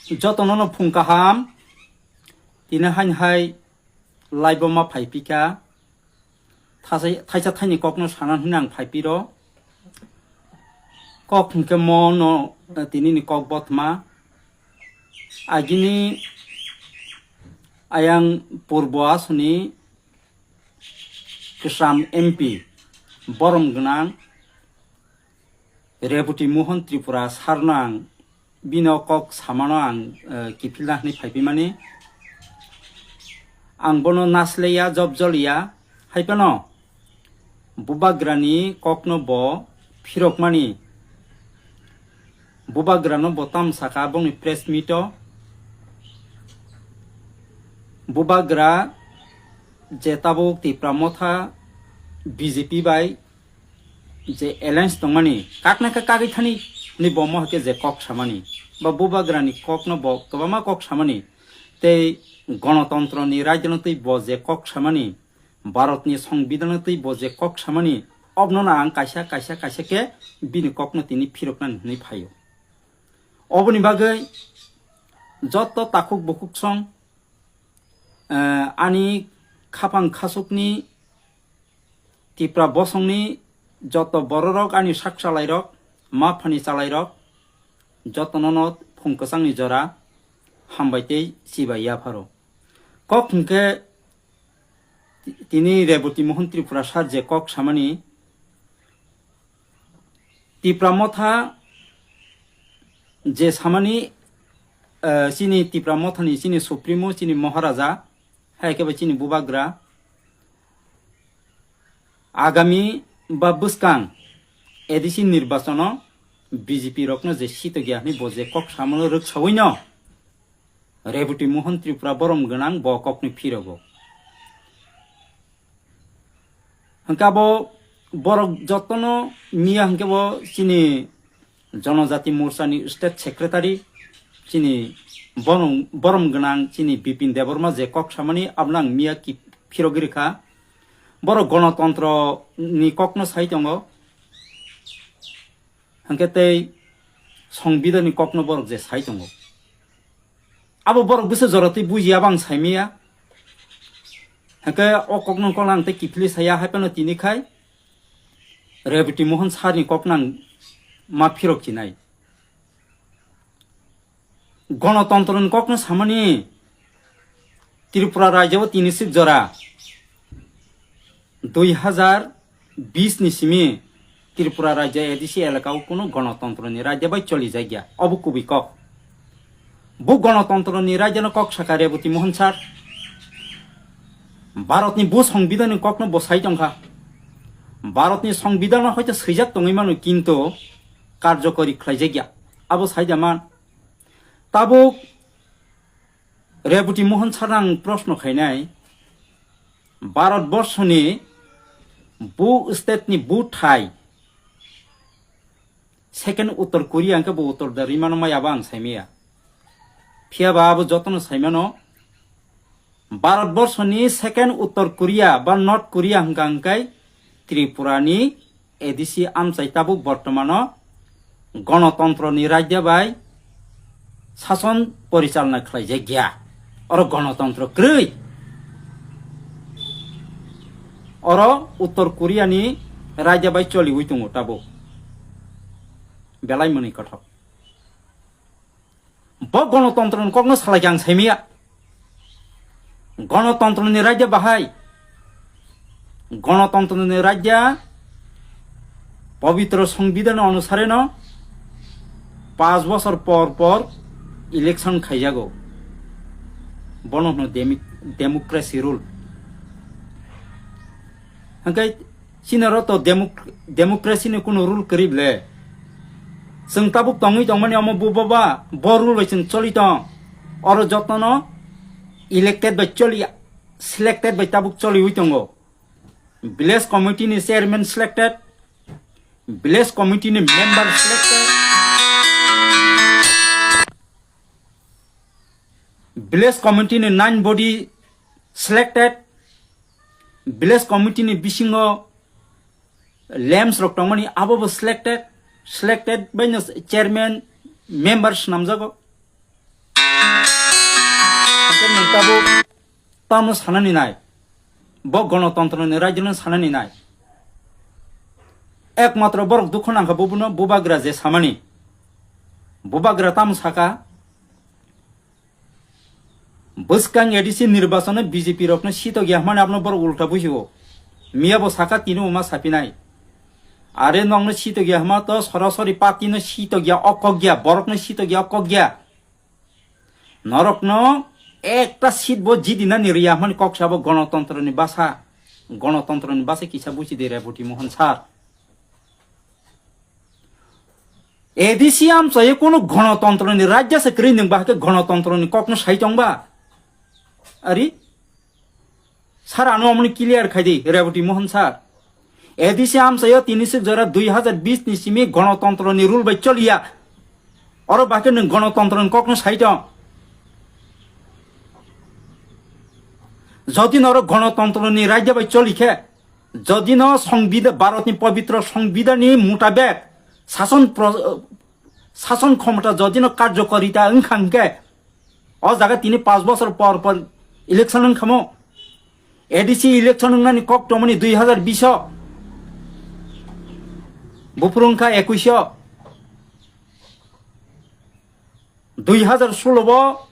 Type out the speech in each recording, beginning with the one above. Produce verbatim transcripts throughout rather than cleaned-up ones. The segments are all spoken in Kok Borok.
Jotono no phung kaham, tini hain hai live o ma phai pika, thaisa-, thaisa thaini kokno sana hwnwi ang phai piro. Kok hwnkhe mo no, eh, tini ni kok bothma. Agini ayang purbo asoni kwcham M P borom gwnang Reboti Mohon Tripura sarno ang bino kok samano ang, eh, kiphilna hwnwi phaiphimani. Ang bono nasleya, job joliya, hai phano bubagrani kokno bo phirokmani. Bubagrano bo tam saka bongni press meet o. Bubagra je tabuk Tipra Motha B J P bai je alliance tongmani, kakna khe kagwi thani hwnwi bo mohor khe je kok samani, ba bubagrani kokno bo kwbangma kok samani, tei gonotontroni raidano twi bo je kok samani, Bharatni Songbidanno twi bo je kok samani, obnono ang kaisa, kaisa, kaisa khe bini kokno tini phiroknani hwnwi phaio. Oboni bagwi joto takhuk bukhuk song, eh, ani khapang khasukni Tipra bosongni joto bororok, ani sak chalairok, ma phani chalairok, jotono no phung kwchangni jora hambai tei chibai yapharo. Kok hwnkhe tini Reboti Mohon Tripura sir je kok samani, Tipra Motha je samani, eh, chini Tipra Mothani chini Supremo, chini Maharaja, hai khe bai chini bubagra, agami ba bwskang A D C nirbachono B J P rokno je sitogya hwnwi bo je kok samano rwksaui no, Reboti Mohon Tripura borom gwnang bo kokni phirogo. Hwnkhe abo borok jotono miya hwnkhe bo chini Jonojati Morchani State Secretary, chini borom, borom gwnang chini Bipin Debbarma je kok samani abono ang miya ki phirogwi rwkha. Borok gonotontro ni kokno sai tongo. Hwnkhe tei Songbidanni kokno borok je sai tongo, abo borok bwsa jora twi bujiya bang saimaya. Hwnkhe o kokno kokno ang tei kiphilwi saya, hai phano tini khai Reboti Mohon sir ni kokno ang ma phirok chinai. Gonotontro ni kokno samani Tripura rajyo o tini sik jora dui hazar bis ni simi Tripura rajya A D C elaka o kunu gonotontro ni rajya bai choli jakya. Obo kubui kok. Bo gonotontro ni rajya no kok saka Reboti Mohon sir. Bharat ni bo songbidan ni kok no bo sai tongkha. Bharat ni songbidan no hoito swijak tongwi mano, kintu karjokori khlai jakya. Abo sai da man. Tabuk Reboti Mohon sir no ang proshno khainai, Bharat borsho ni bu state ni bu thai second Uttor Korea hwnkhe bo Uttor da rimano maya ba ang saimaya. Phiya ba abo jotono saimano, Bharat borsho ni second Uttor Korea ba North Korea hwnkha hwnkhe Tripura ni A D C amchai tabuk bortomano gonotontro ni rajya bai sason porichalna khlai jakya. Oro gonotontro kwrwi. Oro Uttor Korea ni rajya bai choliwi tongo tabuk. Belai mwnwi kothok. Bo gonotontro ni kokno salai khe ang saimaya. Gonotontro ni rajya bahai, gonotontro ni rajya pobitro songbidan onusare no panch bosor por por election khaijago. Bono hwno demi-, democracy rule. Hwnkhe chini oro to democ-, democracy ni kunu rule kwrwi ble. Chwng tabuk tongwi tongmani omo bo baba, bo rule bai chwng choli tong. Oro jotono elected bai choli, selected bai tabuk choliwi tongo. Village committee ni chairman selected, village committee ni member selected, village committee ni nine body selected, village committee ni bisingo lems rok tongmani abo bo selected, selected bai no chairman, member swnamjago. Tabuk tamno sanani nai. Bo gonotontroni rajyano sanani nai. Ekmatro borok dukhu nangkha bubuno bubagra je samani. Bubagra tamo saka, bwskang A D C nirbachono B J P rokno sitok ya hwnmani abono borok ulta bujigo. Miya bo saka tini uma sapinai. Are nokno sitok ya hwnma to sorasori party no sitok ya o kok ya, borokno sitok ya o kok ya. Norokno ekta seat bo jidinani riya hwnmani kok sabo gonotontroni basa, gonotontroni basa kisa buchidi Reboti Mohon sir. A D C amchaio kunu gonotontroni rajya se kwrwi nwng bahai khe gonotontroni kokno sai tongba? Ari? Sir, ano omoni clear khai di, Reboti Mohon sir. A D C amchaio tini sik jora dui hazar bis ni simi gonotontroni rule bai choliya. Oro bahai khe nwng gonotontroni kokno sai tong. Jodi norok gonotontroni rajya bai choli khe, jodi no songbida-, Bharatni pobitro songbidani mutabek sason pro-, sason khomota jodi no karjokorita wngkha hwnkhe, o jaga tini panch bosor por por election wngkhamo. A D C election wngnani kok tongmani dui hazar bish o. Buphuru wngkha ekuish o. Dui hazar solo bo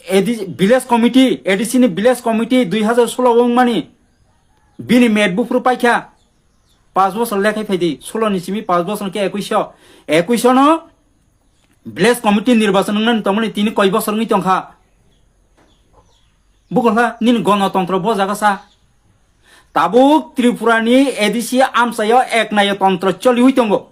A D C, village committee, A D C ni village committee dui hazar solo o wngmani bini met buphuru paikha. Panch bosor lekhai phaidi, solo ni simi panch bosor khe ekuish o. Ekuish o no village committee nirbachon wngnani tongmani tini koi bosor wngwi tongkha. Bukolha nini gonotontro bo jaga sa. Tabuk Tripura ni A D C amchaio eknayotontro choliwi tongo.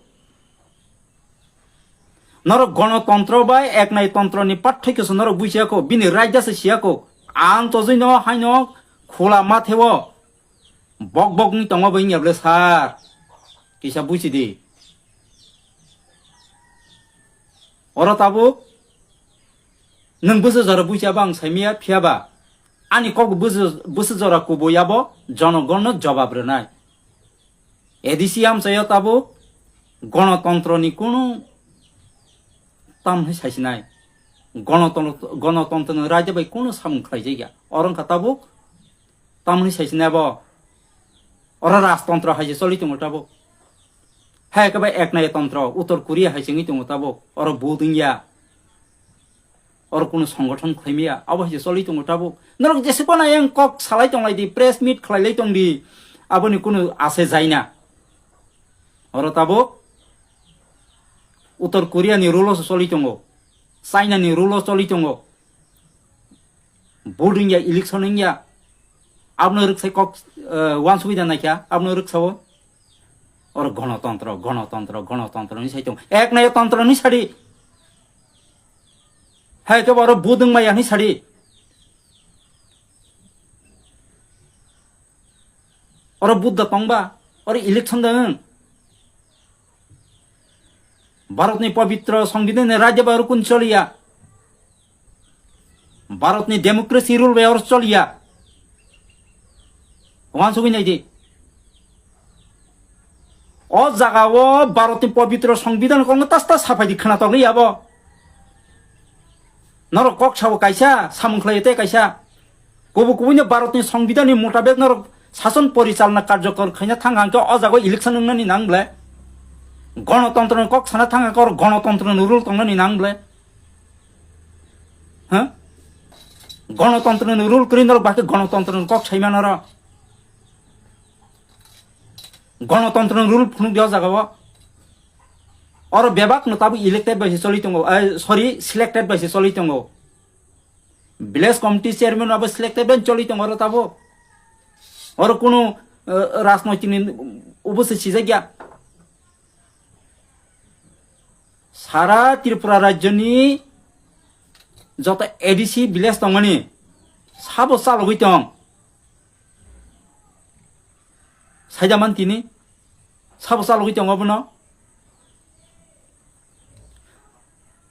Norok gonotontro bai eknayotontro ni pathoi khe norok bujiya kho, bini raida se siya kho. Ang tojoi no haino khula matheo bok bok ni tongma bai wngya bwle sir. Kisa buji di. Oro tabuk nwng bwswk jora bujiya ba ang saimaya, phiya ba ani kok bwswk, bwswk jora kubui abo jonogonno jobab rwnai. A D C amchaio tabuk gonotontroni kunu tamhinwi saisinai. Gonotontro, gonotontroni raida bai kunu samung khlaijak ya. Oro wngkha tabuk tamhinwi saisinai bo. Oro rajtontro hai se choli tongo tabuk. Hai khe bai eknayotontro, Uttor Korea hai se wngwi tongo tabuk. Oro vote wngya. Oro kunu songothon khlaimaya, abo hai se choli tongo tabuk. Norok jese phano yang kok salai tonglai di, press meet khlailai tong di, aboni kunu ase jaina. Oro tabuk Uttor Korea ni rule o se choli tongo, China ni rule o choli tongo. Vote wngya, election wngya, abono rwksai kok, eh, wansugwi da naikha, abono rwksao. Oro gonotontro, gonotontro, gonotontro ni sai tong. Eknayotontro ni sadi. Hai khe oro vote wngmaya ni sadi. Oro vote da tongba, oro election da wng. Bharatni pobitro songbidani raida bai oro kun choliya. Bharatni democracy rule bai oro choliya. Wansugwi nai di. O jaga o Bharatni pobitro songbidhan kokno tas tas saphai di khwnatok li abo. Norok kok sabo kaisa, samung khlai tei kaisa. Kubu kubuino Bharatni songbidhanni mutabek norok sason porichalna karjokor khaina thang hangkhe o jaga o election wngnani nang ble. Gonotontroni kok sana thang hangkhe oro gonotontroni rule tongnani nang ble. Ha? Gonotontroni rule kwrwi norok bahai khe gonotontroni kok saimano oro. Gonotontroni rule phunuk di o jaga o. Oro bebak no tabuk elected bai se choli tongo, eh, sorry, selected bai se choli tongo. Village committee chairman abo selected bai choli tongo oro tabuk. Oro kunu, eh, rajnoitik ni obo se sijak ya. Sara Tripura rajyoni joto A D C village tongmani sabo chalogwi tong. Saida man tini sabo chalogwi tong abono.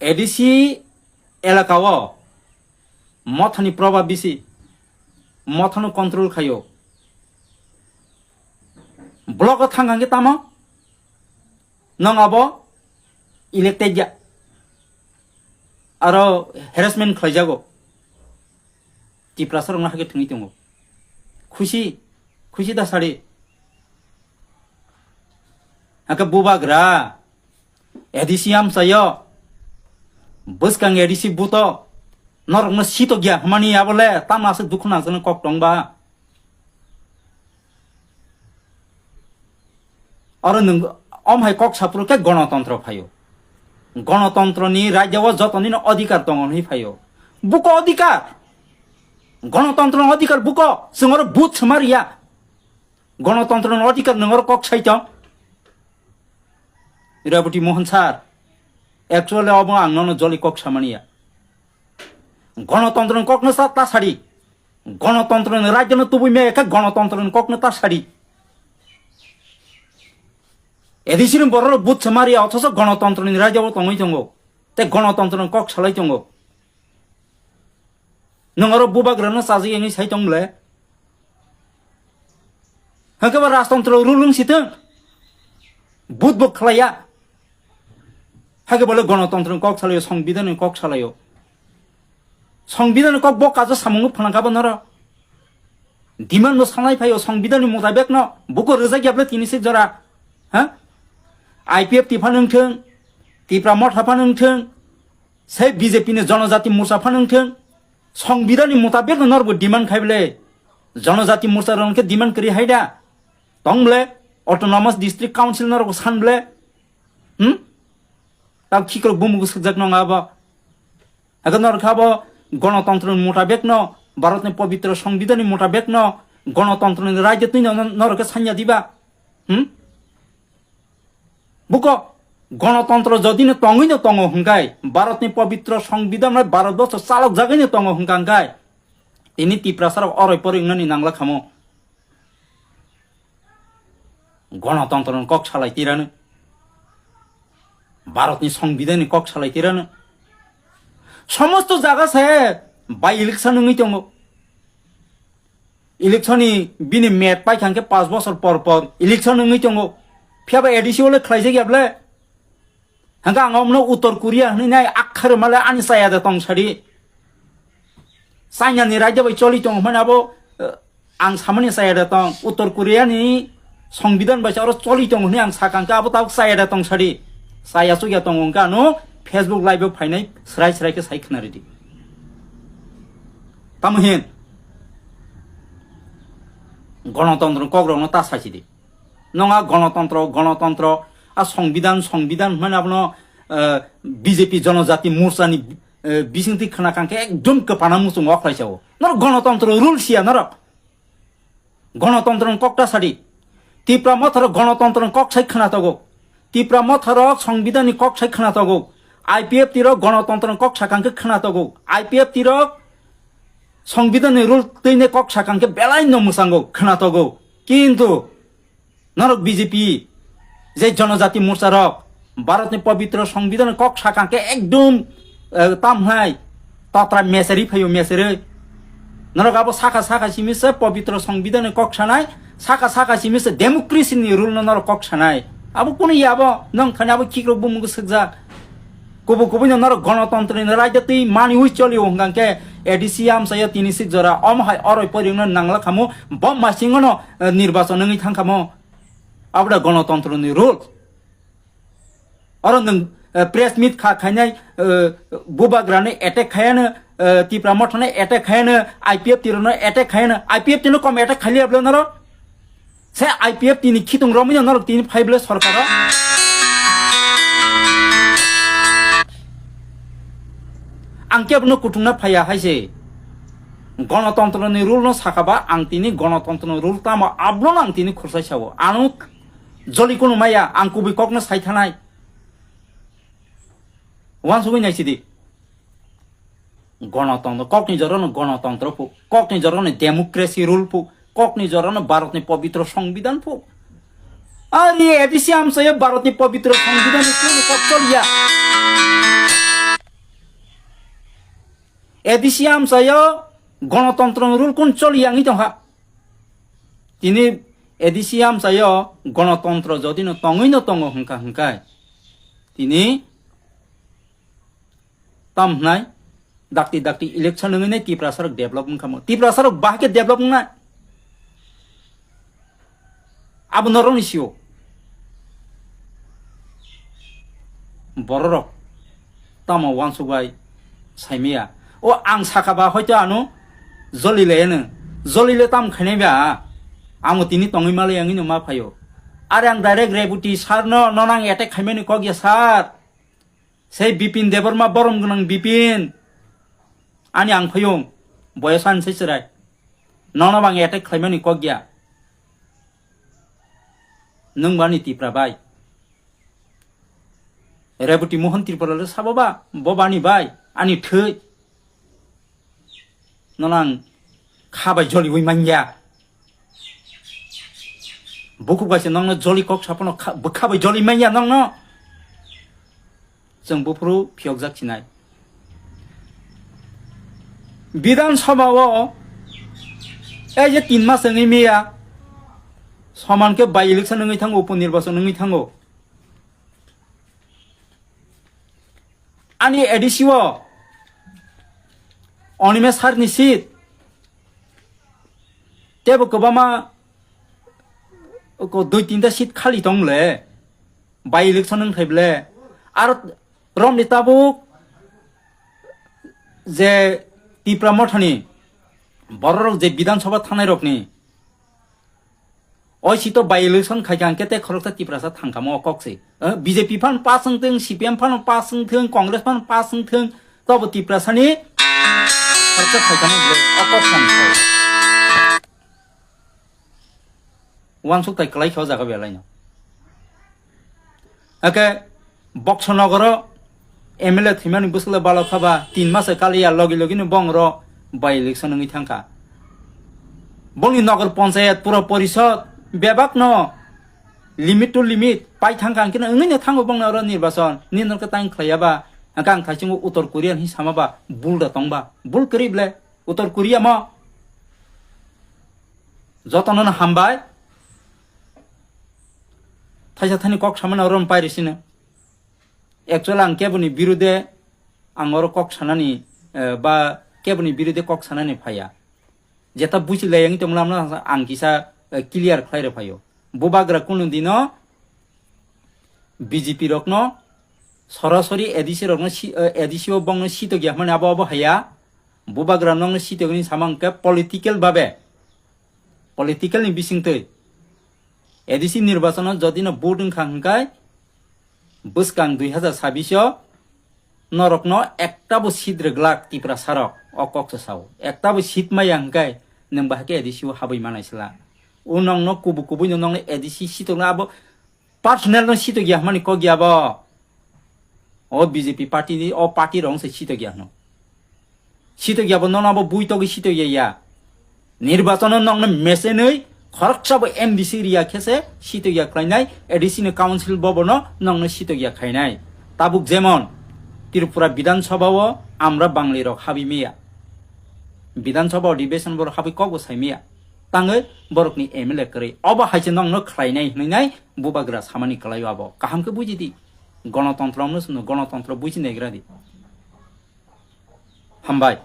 A D C elaka o mothani probab bisi, mothano control khaio. Block o thang hangkhe tamo? Nong abo elected ya. Aro harassment khlaijago. Tiprasa rokno hakhe thwngwi tongo. Khusi, khusi da sadi. Hakhe bubagra, A D C amchaio, bwskang A D C buto, norokno sito gya hwnmani abole, tamo aswk dukhu nangjaknai kok tongba. Oro nwng om hai kok saphuru khe gonotontro phaio. Gonotontroni rajyao jotonino adhikar tongo hwnwi phaio. Buko adhikar. Gonotontroni adhikar buko. Chwng oro vote swma riya. Gonotontroni adhikar nwng oro kok sai tong. Rebati Mohan sir, actually obo ang nono joli kok samani ya. Gonotontroni kokno sa ta sadi. Gonotontroni rajyono tubui me khe gonotontroni kokno ta sadi. A D C ni borok vote samari ya, othoso gonotontroni rajyo tongwi tongo. Te gonotontroni kok salai tongo. Nwng oro bubagrano chajak wngwi sai tong bwle? Hwnkhe bo rajtontro rule wng si thung. Vote bo khlaiya. Hakhe bole gonotontro ni kok salaio, songbidhan ni kok salaio. Songbidhan ni kok bo kajo samung phwnang kha bo noro. Demand no sanai phaio songbidhan ni mutabek no. Buko rwjak ya bole tini se jora. Ha? I P F T phano wng thung, Tipra Motha phano wng thung, se B J P ni Jonojati Morcha phano wng thung. Songbidhan ni mutabek no norbo demand khai bole. Jonojati Morcha rok khe demand kwrwi hai da. Tong bole, Autonomous District Council norok san bole. Hmm? Tamo khikrok bumung swkjak nong abo. Hakhe norok khe abo gonotontro ni mutabek no, Bharat ni pobitro songbidhan ni mutabek no, gonotontro ni rajyo twi no norok khe sanya diba. Hmm? Buko, gonotontro jodi no tongwi no tongo hwnkhe, Bharat ni pobitro songbidhan bai Bharat borso chalok jagwi no tongo hwnkha hwnkhe, tini Tiprasa rok oroi poroi wngnani nangla khamo. Gonotontro ni kok salai tirano. Bharat ni songbidhan ni kok salai tirano. Somosto jaga se by election wngwi tongo. Election ni bini met pai kha hwnkhe paanch bosor por por election wngwi tongo. Phiya ba A D C o le khlaijak ya bole? Hwnkhe ang omno Uttor Korea hwnwi nai akhar male ani chaya de tong sadi. China ni rajya bai choli tong hwnmani abo, eh, ang samani chaya de tong. Uttor Korea ni songbidhan bai oro choli tong hwnwi ang sakha hwnkhe abo tabuk chaya de tong sadi. Chaya chukya tong hwnkhe ano Facebook live o phainai srai srai khe sai khna ridi. Tamo hin? Gonotontro ni kok rokno ta sai sidi. Nong a gonotontro, gonotontro, a songbidhan, songbidhan hwnmani abono, eh, B J P Jonojati Morcha ni, eh, bisingtwi khna kha hwnkhe ekdom kwpana muchungo okhlai sao. Norok gonotontro rule siya norok. Gonotontro ni kok ta sadi. Tipra Motha rok gonotontro ni kok sai khna togo. Tipra Motha rok songbidhan ni kok sai khna togo. I P F T rok gonotontro ni kok sakha hwnkhe khna togo. I P F T rok songbidhan ni rule twi ne kok sakha hwnkhe belai no mwchango khna togo. Kintu norok B J P, je Jonojati Morcha rok, Bharat ni pobitro songbidhan kok sakha hwnkhe ekdom, eh, tam hwnai, tatra meseri phaio meseri. Norok abo sakha sakha simi se pobitro songbidhan kok sanai, sakha sakha simi se democracy ni rule no norok kok sanai. Abo kunu ya abo, nong thani abo khikrok bumung swkjak. Kubu kubui no norok gonotontro ni rajya twi mani ui choli o hwnkha hwnkhe A D C amchaio tini sik jora omo hai oroi pori wngna nangla khamo, bo masing no, eh, nirbachon wngwi thang khamo. Abo da gonotontro ni rule. Oro nwng, eh, press meet kha khainai, eh, bubagrano attack khaiano, eh, Tipra Mothano attack khaiano, I P F T rokno attack khaiano, I P F T no kom attack khailiya bwle norok? Se I P F T ni khitung romwi no norok tini phai bwle sorkaro? Ang kebo no kuthungna phaiya hai se. Gonotontro ni rule no sakha ba ang tini gonotontro ni rule tamo abono ang tini khursai sao. Ano joli kunu maya ang kubui kok no sai thanai. Wansugwi naisidi. Gonotontro, kokni jorano gonotontro phu, kokni jorano democracy rule phu, kokni jorano Bharatni pobitro songbidhan phu. Ari A D C amchaio Bharatni pobitro songbidhan ni kunu kok choliya. A D C amchaio gonotontro rule kun choliya wngwi tongkha. Tini A D C amchaio gonotontro jodi no tongwi no tongo hwnkha hwnkhe tini tam hwnai Dakti dakti election wngwi nai Tiprasa rok develop wngkha mo. Tiprasa rok bahai khe develop wngnai. Abo norokni sio. Bororok tamo uansuk bai saimaya. O ang saka ba hoito ano joli le eno. Joli le tam khainai ba. Amo tini tongwi malai ang ino ma phaio. Are ang direct Reboti sir no, nono ang attack khaimani kok ya sir. Sei Bipin Debbarma borom gwnang Bipin. Ani ang phaiyung. Boyos ani se chwrai. Nono bang attack khlaimani kok ya. Nwng bani Tipra bai. Reboti Mohan Tripura le sabo ba. Bo bani bai. Ani thwi. Nono ang kha bai joliwi manya. Bukhuk bai se nokno joli kok sapono kha, bwkha bai joli manya nokno. Chwng buphuru phiyokjak sinai. Bidhan Sabha o, ei je tin mas wngwi miya, soman khe by election wngwi thango, upo nirbachon wngwi thango. Ani A D C o Onimesh Sir ni seat tebo kwbangma ko dui tinta seat khali tong le, by election wng thai ble. Ar romni tabuk je Tipra Mothani bororok je Bidhan Sabha thangnai rokni, oi sito by election khai kha hwnkhe tei khoroksa Tiprasa thangkamo o kok se. Eh, B J P phan pass wng thung, C P M phan pass wng thung, Congress phan pass wng thung, tobo Tiprasani khoroksa khai kha o kok thangkha. Uansuk tai kwlai kha o jaga belai no. Ake Boxo nogoro M L A thwimani bwswkle balo kha ba, tin masa kaliya logi logi no bongro by election wngwi thangkha. Bongni nogor ponchayat pura porisod bebak no limit to limit pai thangkha, hwnkhe no wngwi no thango bongni oro nirbachon, nini no khe tang khlaiya ba, hwnkhe ang thaichungo Uttor Korea hinwi sama ba, bul da tong ba, bul kwrwi ble Uttor Korea mo. Jotono no hambai. Thaisa thani kok samani oro pai risino. Actually ang keboni birude ang oro kok sanani, eh, ba keboni birude kok sanani phaiya. Jeta buchi layang tonglamno ang kisa, eh, clear khlai rw phaio. Bubagra kunu dino B J P rokno sorasori A D C rokno si-, eh, A D C o bongno sitok ya hwnmani abo abo haya. Bubagra nokno sitokni samang khe political babe, political ni bisingtwi A D C nirbachano jodi no vote wngkha hwnkhe bwskang dui hazar sabbish o norokno ekta bo seat rwglak Tiprasa rok o kok se sao. Ekta bo seat maya hwnkhe nwng bahai khe A D C o habwi manai sla. O nokno kubu kubui no nokno A D C sitokno abo personal no sitok ya hwnmani kok ya bo. O B J P party ni, o party rok se sitok ya hwno. Sitok ya bo nono abo buitogwi sitok ya ya. Nirbachon o nokno mesenwi khoroksa bo M D C riya khe se sitok ya khlainai, A D C ni council bo bono nokno sitok ya khainai. Tabuk jemon Tripura Bidhan Sabha o amra Bangli rok habwi miya. Bidhan Sabha o Adhibeshon borok habwi kok bo sai miya. Tangwi borokni M L A kwrwi. Obo hai se nokno khlainai hwnwi nai bubagra samani kwlai o abo. Kaham khe buji di. Gonotontro wngno chwngno gonotontro buji naigra di. Hambai.